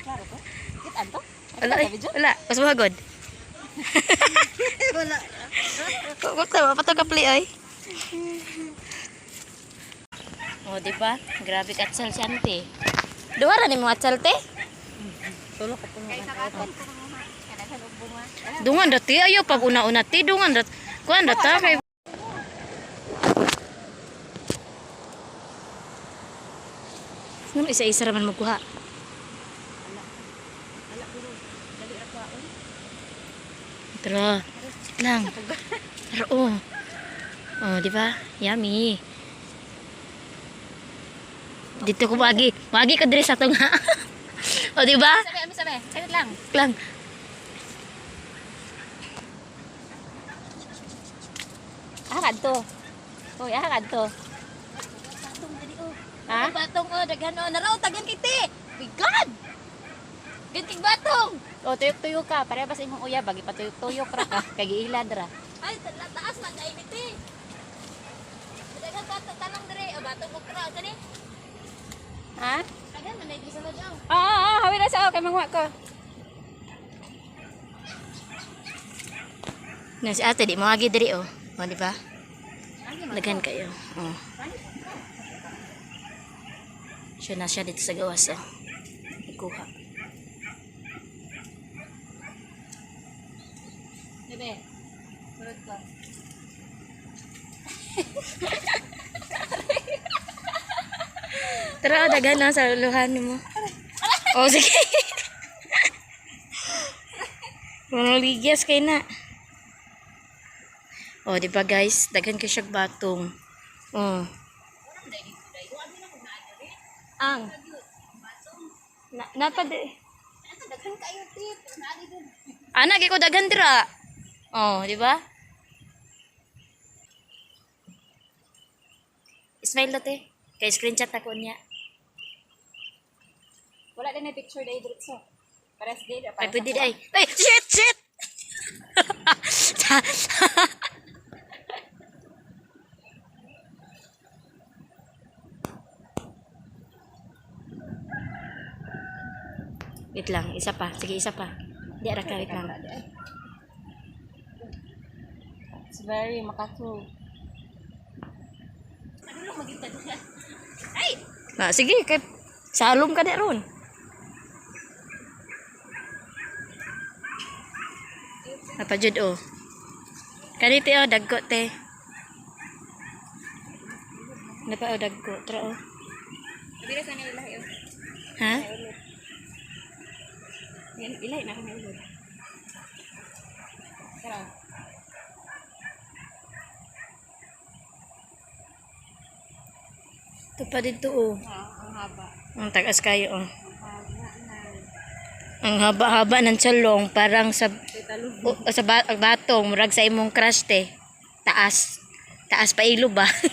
Klaro ko. Kitaan to? Wala eh. Wala. Mas mahagod. Wala. Kukta, pato ka play ay. Oh, di ba? Grabe ka atsal si ante. Duha ra ni mo atsal te? Tulo ka puno. Dungan ra te ayo pag una-una te dungan ra. Kuan ra ta kay. Ngano isa-isa ra man magkuha. Tara. Wait lang. Tara, oh. Oh, di ba? Yummy. Dito ko magi. Magi ka diri sa tunga. Oh, di ba? Sabi, ami sabi. Wait lang. Wait lang. Ah, kadto. Hoy, ah, kadto. Ha? Batong oh, daghan oh. Naraw tagan kay te. My God. Ganting batong. O, tuyok-tuyok ka. Pareha ba sa imong uyab? Bagi patuyok-tuyok ra ka. Kay giilad ra. Ay, taas man dai ni te. Daghan batong tanong dire, oh, batong okra kani. Ha? Daghan man dai sa loob. Ah, ah, hawi na sa kay manguha ko. Na si ate di mo agi diri oh. Oh, di ba? Daghan kayo. Oh. Siya na siya dito sa gawas oh. Nagkuha. Bebe. Sunod ko. Tara, oh, daghan na sa luluhan mo. Oh, sige. Mga kay na. Oh, di ba guys? Daghan kay siyag batong. Oh. Ang. Na, napa di. Ana kay ko daghan dira. Oh, di ba? Smile na te. Kay screenshot ako niya. Wala din na picture dai diretso. Pares di Ay, pwede di ay. Ay, shit, shit! Wait lang, isa pa. Sige, isa pa. Di, ara ka, wait lang. It's very makatu. Ah, sige, kay salom ka na ron. Napajud oh. Kani te oh, dagko te. Napa oh, dagko. Tara oh. Sabi na sa nila ilahi. Ha? Ilahi na kami ulod. Tara. Ito pa dito oh. Ah, ang haba. Ang tagas kayo oh. Ang haba na. Ang haba-haba ng salong, parang sa Talo. o, sa batong murag sa imong crush te. Taas. Taas pa ilo ba? Sabi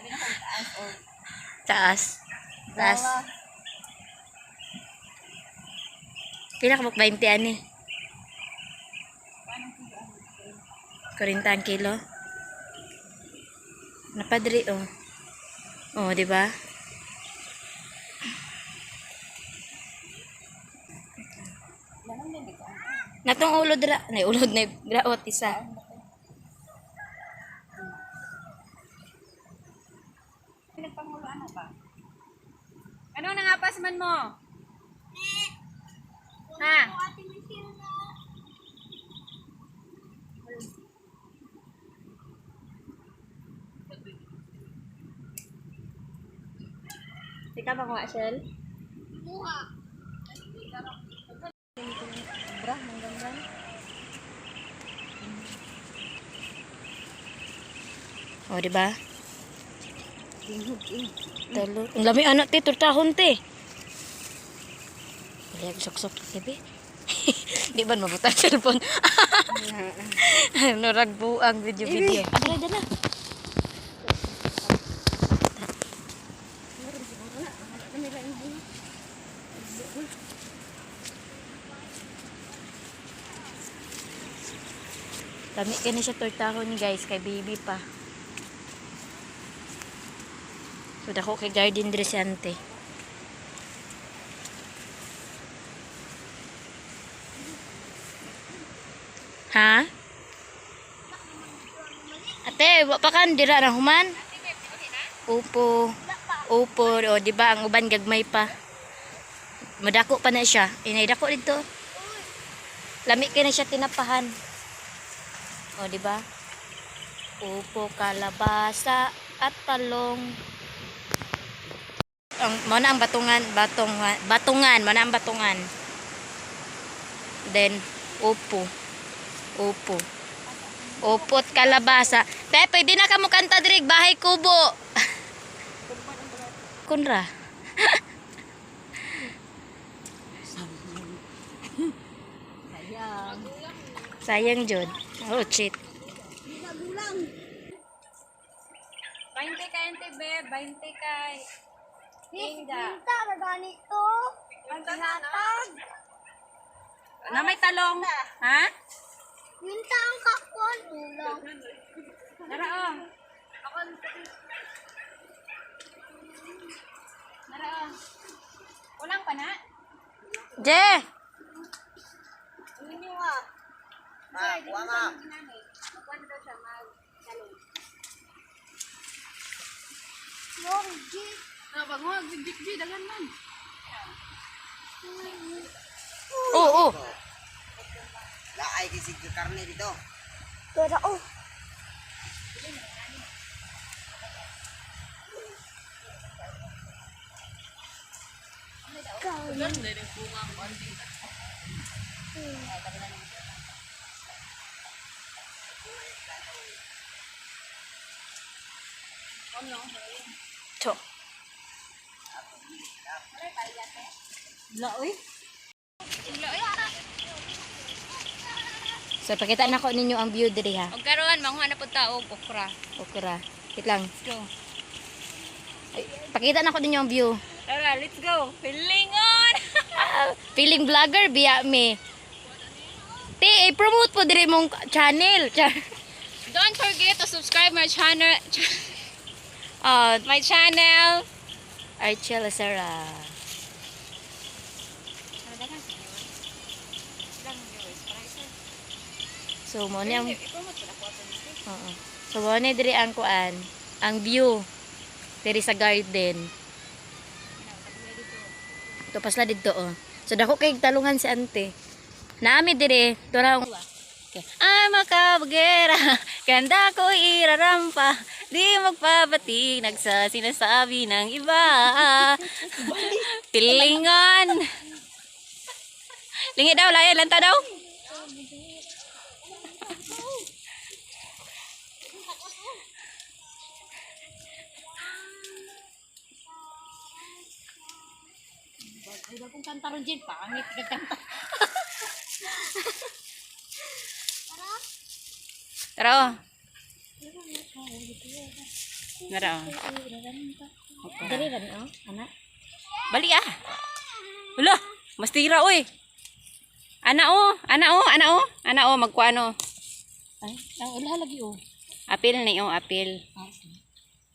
na kung taas o Taas. Taas. Pila ka mag 20 ani? 40 ang kilo. Napadri oh. Oh, di ba? Natong ulo dira, nay ulod na graot isa. Pinagpangulo ano ba? Ano nangapas man mo? Ha? Ikaw ba kuha, Shell? Kuha. Bra, ang ganda. Oh, di ba? Dinghog eh. Talo. Ang lami anak te, tortahon te. Wala yung sok-sok te, Di ba mabuta ang cellphone? Nurag buang video video. Adala dala. Lami kini siya tortahon ni guys kay baby pa. So dako kay garden diri si ante. Ha? Ate, wa pa kan dira na human? Upo. Upo, o di ba ang uban gagmay pa. Madako pa na siya. Inay dako dito. Lami kay na siya tinapahan. O di ba? Upo, kalabasa at talong. Ang mo na ang batungan, batungan, batungan, mo na ang batungan. Then upo. Upo. Upo at kalabasa. Te, pwede na ka mo kanta diri bahay kubo. Kunra. Sayang jud. Oh, cheat. 20 kay Auntie Beb, 20 kay Inga. Minta na ganito. Paghatag. Na may talong. Ha? Minta ang kakon. Ulang. Nara oh. Nara oh. Kulang pa na? Je! Ano ah? Ma, kuha ma. Magkuhan daw siya mag talong. Long G. Ah, bango, jig jig daghan man. Oo, oh, Laay kay sig karne dito. Pero oh. To. So, pakita na ko ninyo ang view diri ha. Og karon manguha na pud ta og okra. Okay ra. Wait lang. Let's go. Ay, pakita na ko ninyo ang view. Tara, let's go. Pilingon. Feeling vlogger biya me. Ti, i-promote po diri mong channel. Don't forget to subscribe my channel. My channel. Archel Sarah. So mo ni ang Oo. So mo ni diri ang kuan, ang view diri sa garden. Ito pasla didto oh. So dako kay talungan si ante. Naami diri, tura Okay. Ay, makabagera, ganda ko irarampa, di magpabati, nagsa sinasabi ng iba. Pilingon. Lingi daw, layan, lanta daw. Ay, bagong kanta ron Jen, pangit ka kanta. Tara, oh. Tara, oh. Diri ra ni oh, ana. Bali ah. Wala, mastira oy. Ana oh, ana oh, ana oh, ana oh, magkuano. Ay, ang ula lagi oh. Apil ni oh, apil.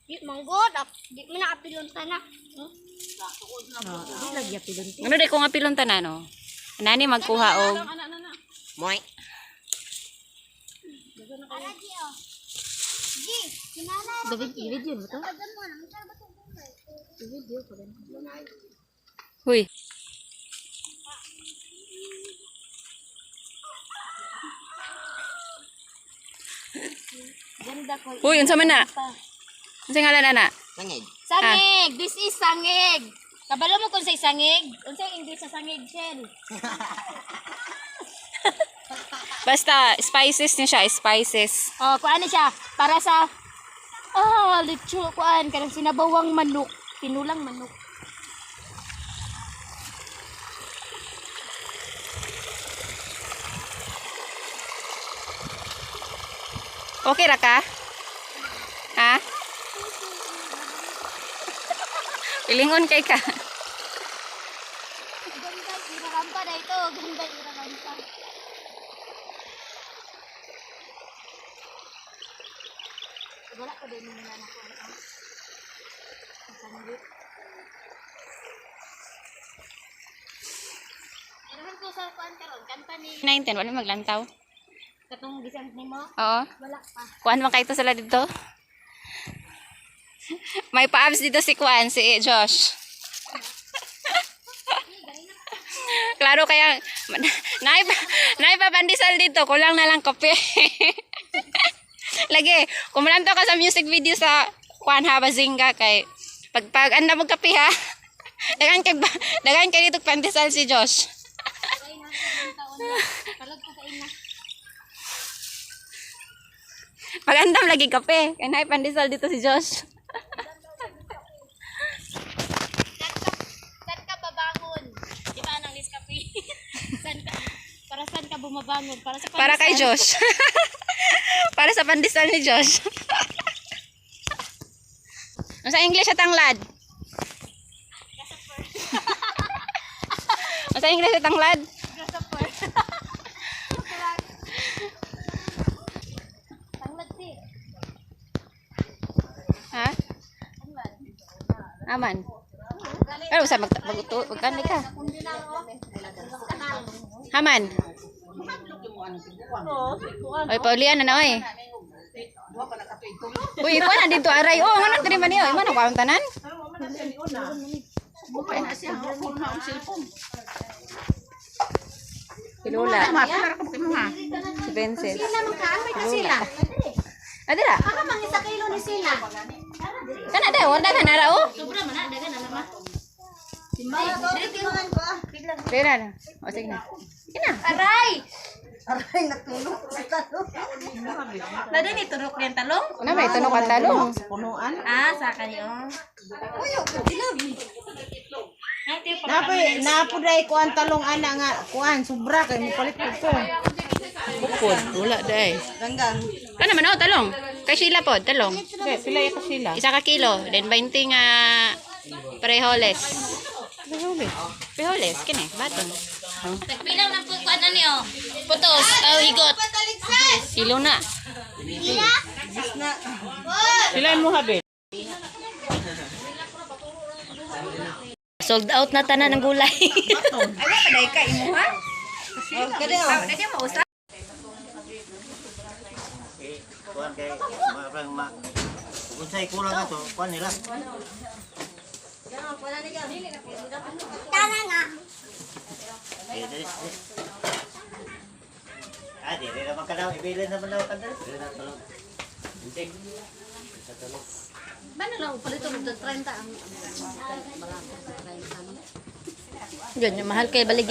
Di manggod. Di mo na apilon ta na. Oh, di lagi apilon. Ano di kung apilon tanan oh. Nani magkuha og Moy. Ara G oh. G. Kinala. David, i-video mo to? Pagdan mo na. Magkano ba itong gulay? I-video ko din. Huy. Ganda ko. Huy, unsa man na? Unsa ngalan ana? Sangig. Sangig! This is sangig! Kabalo mo kung say sangig? Unsa yung English sa sangig, Shell? Basta spices niya siya, spices. Oh, kuan na siya para sa ah, litso kuan kanang sinabawang manok, tinulang manok. Okay ra ka? Ha? Pilingon kay ka. Ganda irarampa na ito. Ganda irarampa. Wala ko din nila na kuan. Ah. 19, wala maglantaw. Katong gisang nimo? Oo. Wala pa. Kuan man kayo sila dito. May pa-abs dito si Kuan, si Josh. Klaro kaya naay naay pa pandesal dito, kulang na lang kape. Lagi, kumulanto ka sa music video sa Kuan ha Bazinga kay pag anda mo kape ha. Dagan kay dito pandesal si Josh. Kalag ko kain na. Pag-andam lagi kape. Kay naay pandesal dito si Josh. Saan ka babangon? Di ba anang Nescafe? Saan ka, para saan ka bumabangon? Para sa Para kay Josh. Para sa pandesal ni Josh. Ano sa English at tanglad? Ano sa English at tanglad? Grasshopper. Tanglad si. Ha? Aman. Pero sa mag maguto, magkani ka. Haman. Oy, paulian na na oy. Uy, ikuan na dito aray. Oh, ngano diri man niyo? Imo na kuan tanan? Pilula. Si Princess. Sila. Adira. Aka mang isa kilo ni sila. Kana daw, wala ka nara oh. Sobra man na dagan na ma. Dira na. O sige na. Sige na. Aray! Aray, natulog sa talong. Nada ni turok yung talong? Una may tunok ang talong. Ah, sa kanyo. Napoy, napuday ko ang talong ana nga kuan sobra kay mo palit ko. Bukod, wala day. Ganggang. Kana man oh, talong. Kay Sheila pod, talong. Pila ka sila? Isa ka kilo, then 20 nga pareholes. Frijoles, kini, baton. Tagpilang ng kuan ani oh. Putos, oh higot. Kilo na. Pila mo habi? Sold out na tanan ng gulay. Kuan kay marang ma kung sa'y kulang ato, kuan nila. Eh, dali, dali. Ah, dili naman ka daw. Ibilin naman daw ka daw. Dili na tulog. Hindi. Sa tulog. Bano lang palito og 30 ang Ganyan, mahal kay baligya.